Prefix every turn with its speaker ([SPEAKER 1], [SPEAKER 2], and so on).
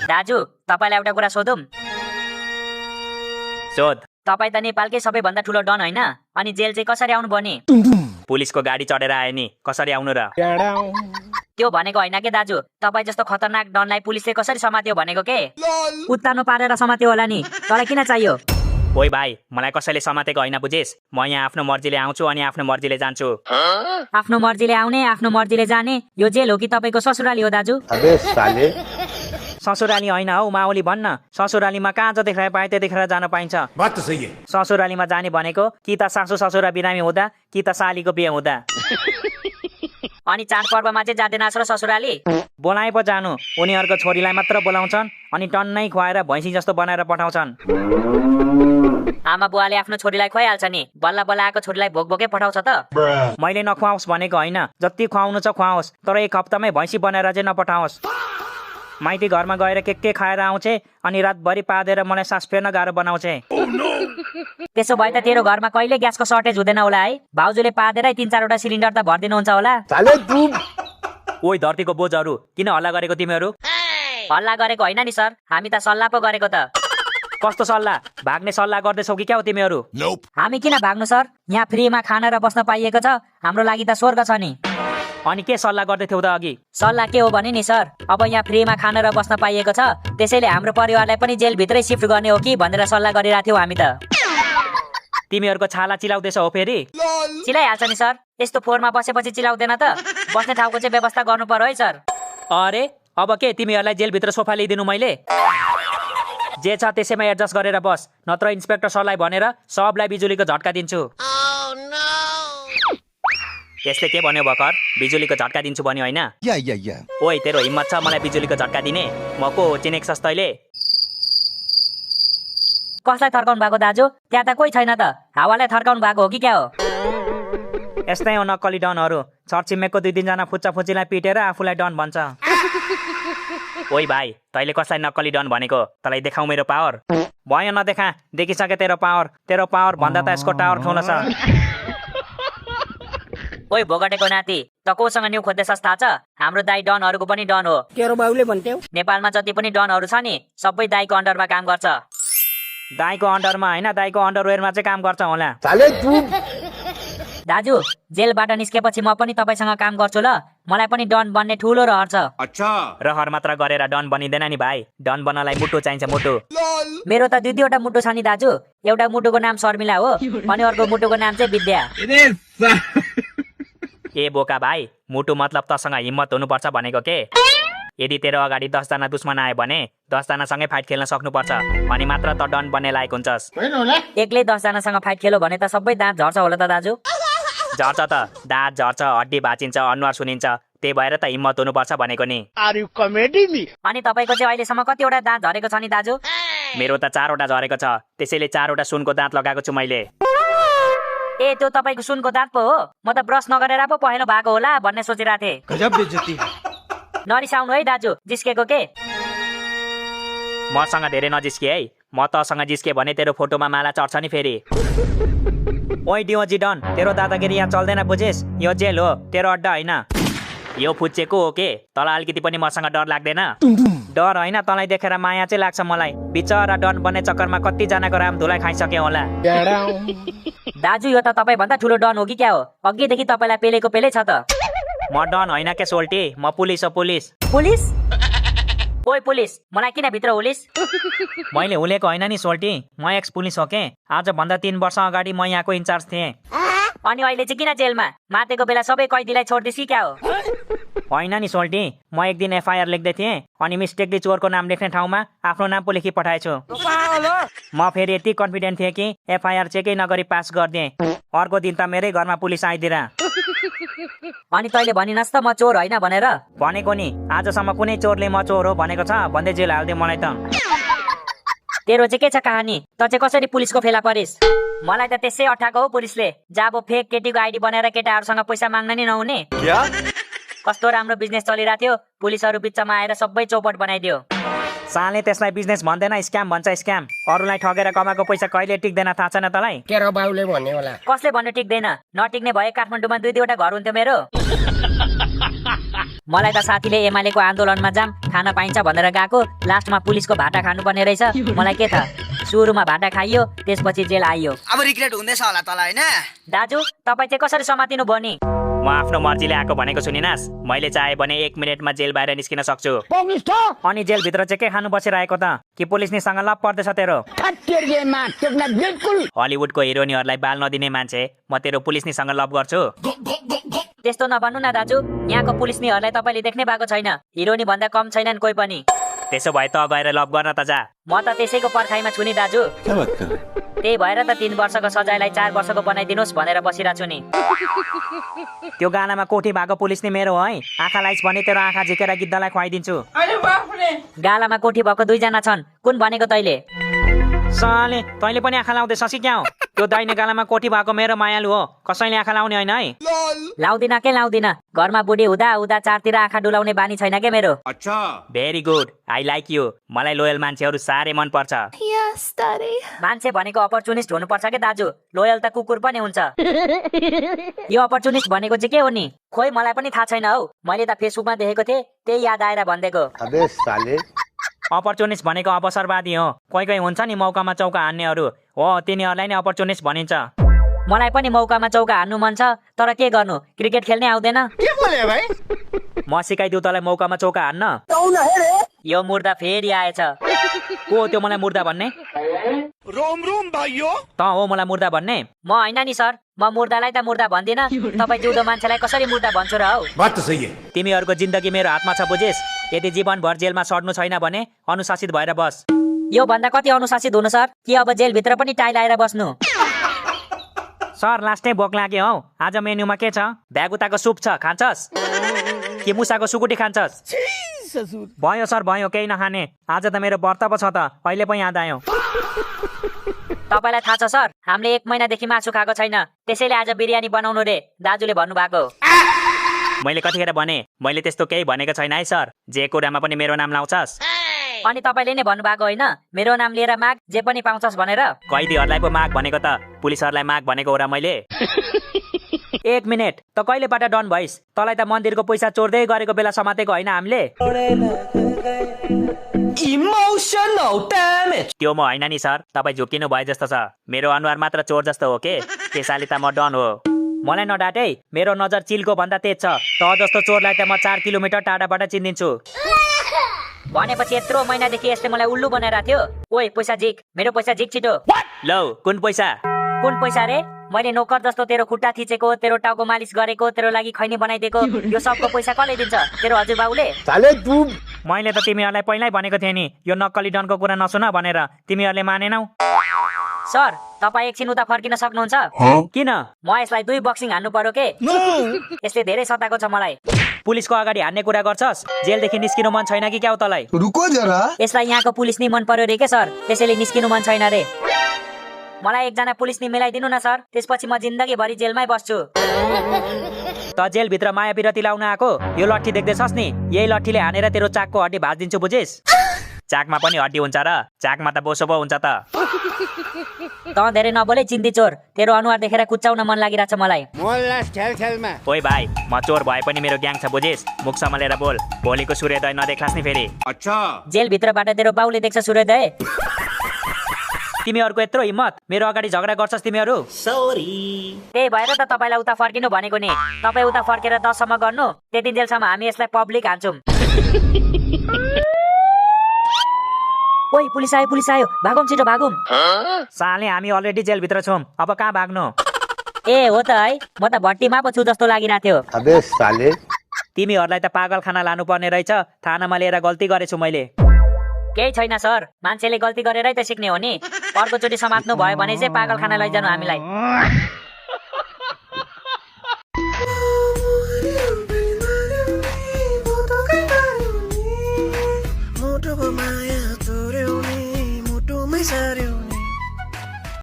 [SPEAKER 1] दाजु तपाईलाई एउटा कुरा सोधौं?
[SPEAKER 2] सोध।
[SPEAKER 1] तपाई त नेपालकै सबैभन्दा ठुलो डन हैन? अनि जेल चाहिँ कसरी आउनु बने?
[SPEAKER 2] पुलिसको गाडी चढेर आए नि, कसरी आउनु र?
[SPEAKER 1] त्यो भनेको हैन के दाजु, तपाई जस्तो खतरनाक डनलाई पुलिसले कसरी समात्यो भनेको के? उत्तानो पारेर समात्यो होला नि, तँलाई किन चाहियो?
[SPEAKER 2] ओइ भाइ, मलाई कसैले समातेको हैन बुझिस? म यहाँ आफ्नो मर्जीले आउँछु अनि आफ्नो मर्जीले जान्छु।
[SPEAKER 1] आफ्नो मर्जीले आउने, आफ्नो मर्जीले जाने, यो जेल हो कि तपाईको ससुराली हो दाजु?
[SPEAKER 3] अबे साले,
[SPEAKER 2] ससुराली हैन हौ माउली भन्न। ससुरालीमा कहाँ जतिखेर पाए त्यतिखेर जान पाइन्छ।
[SPEAKER 3] बात त सही है।
[SPEAKER 2] ससुरालीमा जाने भनेको कि त सासु ससुरा बिरामी हुँदा कि त सालीको बिहे हुँदा।
[SPEAKER 1] अनि चाडपर्वमा चाहिँ जाँदैनस् र ससुराली?
[SPEAKER 2] बोलाए पो जानु, उनीहरूको छोरीलाई मात्र बोलाउँछन् अनि टन्नै खुवाएर भैँसी जस्तो बनाएर पठाउँछन्।
[SPEAKER 1] आमा बुवाले आफ्नो छोरीलाई खुवाइहाल्छ नि, बल्ल बल्ल आएको छोरीलाई भोक भोकै पठाउँछ त?
[SPEAKER 2] मैले नखुवाओस् भनेको हैन, जति खुवाउनु छ खुवाओस्, तर एक हप्तामै भैँसी बनाएर चाहिँ नपठाओस्। माइती घरमा गएर के खाएर आउँछे अनि रातभरि पादेर मलाई सास फेर्न गाह्रो बनाउँछे।
[SPEAKER 1] त्यसो भए त तेरो घरमा कहिले ग्यासको सर्टेज हुँदैन होला है? भाउजूले पादेरै 3-4 वटा सिलिन्डर त भर्दिनुहुन्छ होला?
[SPEAKER 2] ओइ धरतीको बोझहरू, किन हल्ला गरेको तिमीहरू?
[SPEAKER 1] हल्ला गरेको हैन नि सर, हामी त सल्लाह पो गरेको त।
[SPEAKER 2] कस्तो सल्लाह? भाग्ने सल्लाह गर्दैछौ कि क्या हो तिमीहरू?
[SPEAKER 1] हामी किन भाग्नु सर, यहाँ फ्रीमा खाना र बस्न पाइएको छ, हाम्रो लागि त स्वर्ग छ नि।
[SPEAKER 2] अनि के सल्लाह गर्दै थियौ त अघि?
[SPEAKER 1] सल्लाह के हो भने नि सर, अब यहाँ फ्रीमा खाना र बस्न पाइएको छ, त्यसैले हाम्रो परिवारलाई पनि जेल भित्रै शिफ्ट गर्ने हो कि भनेर सल्लाह गरिरहेको थियौ हामी त।
[SPEAKER 2] तिमीहरूको छाला चिलाउँदैछ हो फेरि?
[SPEAKER 1] चिलाइहाल्छ नि सर, यस्तो फोहोरमा बसेपछि चिलाउँदैन त? बस्ने ठाउँको चाहिँ व्यवस्था गर्नु पर्यो है सर।
[SPEAKER 2] अरे अब के तिमीहरूलाई जेलभित्र सोफा ल्याइदिनु मैले? जे छ त्यसैमा एडजस्ट गरेर बस, नत्र इन्सपेक्टर सरलाई भनेर सबलाई बिजुलीको झट्का दिन्छु। यसले के भन्यो भर्खर? बिजुलीको झट्का दिन्छु भन्यो हैन? ओइ तेरो हिम्मत छ मलाई बिजुलीको झट्का दिने? म को हो चिनेक्छस् तैले?
[SPEAKER 1] कसलाई थर्काउनु भएको दाजु? त्यहाँ त कोही छैन त, हावालाई थर्काउनु भएको हो कि क्या हो?
[SPEAKER 2] यस्तै हो नक्कली डनहरू, छरछिमेकको 2-3 जना फुच्चा फुच्चीलाई पिटेर आफूलाई डन भन्छ। ओइ भाइ, तैले कसलाई नक्कली डन भनेको? तँलाई देखाउ मेरो पावर? भयो नदेखा, देखिसके तेरो पावर भन्दा त यसको टावर ठुलो छ।
[SPEAKER 1] ओइ भोगटेको नाति, त कोसँग न्यू खोज्दैछस् थाहा छ? हाम्रो दाइ डनहरूको पनि डन हो।
[SPEAKER 4] तेरो बाउले भन्थ्यौ?
[SPEAKER 1] नेपालमा जति पनि डनहरू छ नि, सबै दाइको अन्डरमा काम गर्छ।
[SPEAKER 2] दाइको अन्डरमा हैन, दाइको अन्डरवेयरमा चाहिँ काम गर्छ होला।
[SPEAKER 1] दाजु, जेलबाट निस्केपछि म पनि तपाईसँग काम गर्छु ल, मलाई पनि डन बन्ने ठुलो रहर छ।
[SPEAKER 3] अच्छा,
[SPEAKER 2] रहर मात्र गरेर डन बनिँदैन नि भाइ, डन बन्नलाई मुटु चाहिन्छ, मुटु।
[SPEAKER 1] मेरो त 2-2वटा मुटु छ नि दाजु, एउटा मुटुको नाम शर्मिला हो अनि अर्को मुटुको नाम चाहिँ विद्या।
[SPEAKER 2] ए बोका भाइ, मुटु मतलब तसँग हिम्मत हुनुपर्छ भनेको के? यदि तेरो अगाडि 10 जना दुश्मन आयो भने 10 जनासँगै फाइट खेल्न सक्नुपर्छ, अनि मात्र त डन बन्ने लायक हुन्छस्।
[SPEAKER 1] एक्लै 10 जनासँग फाइट खेल्यो भने त सबै दाँत झर्छ होला त दाजु?
[SPEAKER 2] झर्छ त, दाँत झर्छ, हड्डी भाँचिन्छ, अनुहार सुनिन्छ, त्यही भएर त हिम्मत हुनुपर्छ भनेको नि।
[SPEAKER 1] अनि तपाईको चाहिँ अहिलेसम्म कतिवटा दाँत झरेको छ नि दाजु?
[SPEAKER 2] मेरो त 4 वटा झरेको छ, त्यसैले 4 वटा सुनको दाँत लगाएको छु मैले।
[SPEAKER 1] ए त्यो तपाईको सुनको दाँत पो हो? म त ब्रस नगरेर पो पहेँलो भएको होला भन्ने सोचिरहेको थिएँ।
[SPEAKER 3] गजब बेइज्जती।
[SPEAKER 1] नरिसाउनु है दाजु, जिस्केको के?
[SPEAKER 2] मसँग धेरै नजिस्के है, म तसँग जिस्के भने तेरो फोटोमा माला चढ्छ नि फेरि। ओइ डिओजी डन, तेरो दादागिरी यहाँ चल्दैन बुझेस्? यो जेल हो, तेरो अड्डा हैन। यो फुच्चेको हो के? तँलाई अलिकति पनि मसँग डर लाग्दैन? डर हैन, तँलाई देखेर माया चाहिँ लाग्छ मलाई। बिचरा डन बन्ने चक्करमा कति जनाको राम धुलाई खाइसके होला।
[SPEAKER 1] दाजु यो त तपाई भन्दा ठुलो डन हो कि क्या हो? अघिदेखि तपाईलाई पेलेको पेले छ त।
[SPEAKER 2] म डन हैन के सोल्टी, म पुलिस हो, पुलिस।
[SPEAKER 1] पुलिस? ओइ पुलिस, मलाई किन भित्र हुलिस?
[SPEAKER 2] मैले हुलेको हैन नि सोल्टी, म एक्स पुलिस हो के। आज भन्दा 3 वर्ष अगाडि म यहाँको इन्चार्ज थिएँ।
[SPEAKER 1] अनि अहिले चाहिँ किन जेलमा? मातेको बेला सबै कैदीलाई छोड्दिस् कि क्या हो?
[SPEAKER 2] होइन नि सोल्टी, म एक दिन एफआईआर लेख्दै थिएँ अनि मिस्टेकले चोरको नाम लेख्ने ठाउँमा आफ्नो नाम पो लेखी पठाएछु। म फेरि यति कन्फिडेन्ट थिएँ कि एफआईआर चेकै नगरी पास गरिदिएँ। अर्को दिन त मेरै घरमा पुलिस आइदिएर।
[SPEAKER 1] अनि तैले भनिनस् त म चोर होइन भनेर?
[SPEAKER 2] भनेको नि, आजसम्म कुनै चोरले म चोर हो भनेको छ भन्दै जेल हाल्दे मलाई त।
[SPEAKER 1] तेरो चाहिँ के छ कहानी? त चाहिँ कसरी पुलिसको फेला परिस्? मलाई त त्यसै अठाएको हो पुलिसले, जब फेक केटीको आइडी बनाएर केटाहरूसँग पैसा माग्न नि नहुने। कस्तो राम्रो बिजनेस चलिरहेको थियो, पुलिसहरू बिचमा आएर सबै चौपट बनाइदियो।
[SPEAKER 2] साले त्यसलाई बिजनेस भन्दैन, स्क्याम भन्छ स्क्याम। अरूलाई ठगेर कमाएको पैसा कहिले टिक्दैन थाहा छैन तँलाई?
[SPEAKER 3] तेरो बाउले भन्ने होला।
[SPEAKER 1] कसले भन्नु टिक्दैन? नटिक्ने भए काठमाडौँमा 2-2वटा घर हुन्थ्यो मेरो। मलाई त साथीले एमालेको आन्दोलनमा जाम खान पाइन्छ भनेर गएको, लास्टमा पुलिसको भाटा खानुपर्ने रहेछ। मलाई के थाहा, सुरुमा भाटा खाइयो त्यसपछि जेल आइयो।
[SPEAKER 3] अब रिग्रेट हुँदैछ होला तँलाई हैन?
[SPEAKER 1] दाजु तपाईँ चाहिँ कसरी समातिनु भयो नि?
[SPEAKER 2] म आफ्नो मर्जीले आएको भनेको सुनिनास्। मैले चाहे भने 1 मिनेटमा जेल बाहिर निस्किन सक्छु। अनि जेलभित्र चाहिँ के खानु बसिरहेको त? कि पुलिसनीसँग लप पर्दैछ तेरो? हलिउडको हिरोइनहरूलाई बाल नदिने मान्छे म तेरो पुलिसनीसँग लप गर्छु?
[SPEAKER 1] त्यस्तो नभन्नु न दाजु, यहाँको पुलिसनीहरूलाई तपाईँले देख्नै भएको छैन। हिरोनी भन्दा कम छैनन् कोही पनि।
[SPEAKER 2] त्यसो भए त गएर लप गर्न त जा।
[SPEAKER 1] म त त्यसैको पर्खाइमा छु नि दाजु। त्यही भएर त 3 वर्षको सजायलाई 4 वर्षको बनाइदिनुहोस् भनेर बसिरहेको छु नि।
[SPEAKER 2] त्यो गानामा कोठी भएको पुलिस नि मेरो है। आँखा लाइस भने तेरो आँखा झिकेर गिद्धलाई खुवाइदिन्छु।
[SPEAKER 1] गालामा कोठी भएको 2 जना छन्। कुन भनेको तैले?
[SPEAKER 2] साले तैँले पनि आँखा लाउँदै ससी क्या हो? त्यो दाहिने गालामा कोठी भएको मेरो मायालु हो, कसैले आँखा लाउने होइन है।
[SPEAKER 1] लाउँदिन के लाउँदिन, घरमा बुढी हुँदा हुँदा चारतिर आँखा डुलाउने बानी छैन के मेरो।
[SPEAKER 2] Very good, I like you. मलाई लोयल मान्छेहरू साह्रै मन पर्छ।
[SPEAKER 1] मान्छे भनेको अपर्चुनिस्ट हुनुपर्छ के दाजु? लोयल त कुकुर पनि हुन्छ। यो अपर्चुनिस्ट भनेको चाहिँ के हो नि? खोइ मलाई पनि थाहा छैन हौ। मैले त फेसबुकमा देखेको थिएँ, त्यही याद आएर भनिदिएको।
[SPEAKER 2] अपर्चुनिस्ट भनेको अवसरवादी हो। कोही कोही हुन्छ नि मौकामा चौका हान्नेहरू, हो तिनीहरूलाई नै अपर्चुनिस्ट भनिन्छ।
[SPEAKER 1] मलाई पनि मौकामा चौका हान्नु मन छ, तर के गर्नु, क्रिकेट खेल्नै आउँदैन।
[SPEAKER 2] म सिकाइदिउ तँलाई मौकामा चौका हान्न।
[SPEAKER 1] यो मुर्दा फेरि आएछ।
[SPEAKER 2] को हो त्यो मलाई मुर्दा भन्ने? त हो मलाई मुर्दा भन्ने?
[SPEAKER 1] म होइन नि सर, म मुर्दालाई त मुर्दा भन्दिनँ। तपाईँ जिउँदो मान्छेलाई कसरी मुर्दा भन्छु र हौ?
[SPEAKER 2] तिमीहरूको जिन्दगी मेरो हातमा छ बुझेस्। यदि जीवनभर जेलमा सड्नु छैन भने अनुशासित भएर बस।
[SPEAKER 1] यो भन्दा कति अनुशासित हुनु सर? कि अब जेलभित्र पनि टाइल आएर बस्नु?
[SPEAKER 2] सर लास्टै भोक लाग्यो हौ। आज मेन्युमा के छ? भ्यागुताको सुप छ, खान्छस्? कि मुसाको सुकुटी खान्छस्? भयो सर भयो, केही नखाने। आज त मेरो व्रत पो छ त, अहिले पो याद आयो।
[SPEAKER 1] तपाईँलाई थाहा छ सर, हामीले 1 महिनादेखि मासु खाएको छैन, त्यसैले आज बिरयानी बनाउनु रे दाजुले भन्नुभएको।
[SPEAKER 2] मैले कतिखेर भने? मैले त्यस्तो केही भनेको छैन है सर। जे कुरामा पनि मेरो नाम लाउँछस्।
[SPEAKER 1] अनि तपाईँले नै भन्नुभएको होइन, मेरो नाम लिएर माग जे पनि पाउँछस् भनेर?
[SPEAKER 2] कैदीहरूलाई पो माग भनेको त, पुलिसहरूलाई माग भनेको हो र मैले? 1 मिनेट, त कहिलेबाट डन भइस्? तँलाई त मन्दिरको पैसा चोर्दै गरेको बेला समातेको होइन हामीले? त्यो म होइन नि सर, तपाईँ झुक्किनु भए जस्तो छ। मेरो अनुहार मात्र चोर जस्तो हो के? त्यसैले त म डन हो। मलाई नडाटे, मेरो नजर चिलको भन्दा तेज छ। त जस्तो चोरलाई त म 4 किलोमिटर टाढाबाट चिन्दिन्छु।
[SPEAKER 1] भनेपछि यत्रो महिनादेखि यसले मलाई उल्लु बनाइरहेको थियो। ओइ पैसा झिक, मेरो पैसा झिक छिटो।
[SPEAKER 2] लौ कुन पैसा?
[SPEAKER 1] कुन पैसा रे? मैले नोकर जस्तो तेरो खुट्टा थिचेको, तेरो टाउको मालिस गरेको, तेरो लागि खैनी बनाइदिएको, यो सबको पैसा कसले दिन्छ? तेरो हजुरबाउले?
[SPEAKER 2] मैले त तिमीहरूलाई पहिल्यै भनेको थिएँ नि, यो नक्कली डनको कुरा नसुन भनेर। तिमीहरूले मानेनौ?
[SPEAKER 1] सर तपाईँ एकछिन उता फर्किन सक्नुहुन्छ?
[SPEAKER 2] किन?
[SPEAKER 1] म यसलाई 2 बक्सिङ हान्नु पर्यो के? यसले धेरै सताएको छ मलाई।
[SPEAKER 2] पुलिसको अगाडि हान्ने कुरा गर्छस्? जेलदेखि निस्किनु मन छैन कि क्या हो तँलाई?
[SPEAKER 4] रुको जरा।
[SPEAKER 1] यसलाई यहाँको पुलिस नि मन पर्यो रे के सर, त्यसैले निस्किनु मन छैन रे। मलाई एकजना पुलिस नि मिलाइदिनु न सर, त्यसपछि म जिन्दगीभरि जेलमै बस्छु।
[SPEAKER 2] त जेलभित्र माया विरती लाउन आएको? यो लट्ठी देख्दैछस् नि, यही लट्ठीले हानेर तेरो चाकको हड्डी भाँचिदिन्छु बुझिस्? चाकमा पनि हड्डी हुन्छ र? चाकमा त बोसो पो हुन्छ त।
[SPEAKER 1] त धेरै नबोले चिन्दी चोर, तेरो अनुहार देखेर कुचाउन मन लागिरहेछ मलाई।
[SPEAKER 2] ओइ भाइ, म चोर भए पनि मेरो ग्याङ छ बुझिस्? मुख सम्हालेर बोल, भोलिको सूर्योदय नदेख्लास् नि फेरि।
[SPEAKER 1] जेलभित्रबाट तेरो बाउले देख्छ सूर्योदय?
[SPEAKER 2] तिमीहरूको यत्रो हिम्मत, मेरो अगाडि झगडा गर्छस् तिमीहरू?
[SPEAKER 1] त्यही भएर त तपाईँलाई उता फर्किनु भनेको नि। तपाईँ उता फर्केर 10 सम्म गर्नु, त्यति जेलसम्म हामी यसलाई पब्लिक हान्छौँ। ओइ पुलिस आयो, भागौँ छिटो भागौँ।
[SPEAKER 2] साले हामी अलरेडी जेलभित्र छौँ, अब कहाँ भाग्नु?
[SPEAKER 1] ए हो त है, म त भट्टीमा पो छु जस्तो लागिरहेको थियो।
[SPEAKER 2] तिमीहरूलाई त पागल खाना लानु पर्ने रहेछ, थानामा लिएर गल्ती गरेछु मैले।
[SPEAKER 1] केही छैन सर, मान्छेले गल्ती गरेरै त सिक्ने हो नि। अर्कोचोटि समात्नु भयो भने चाहिँ पागल खाना लैजानु हामीलाई।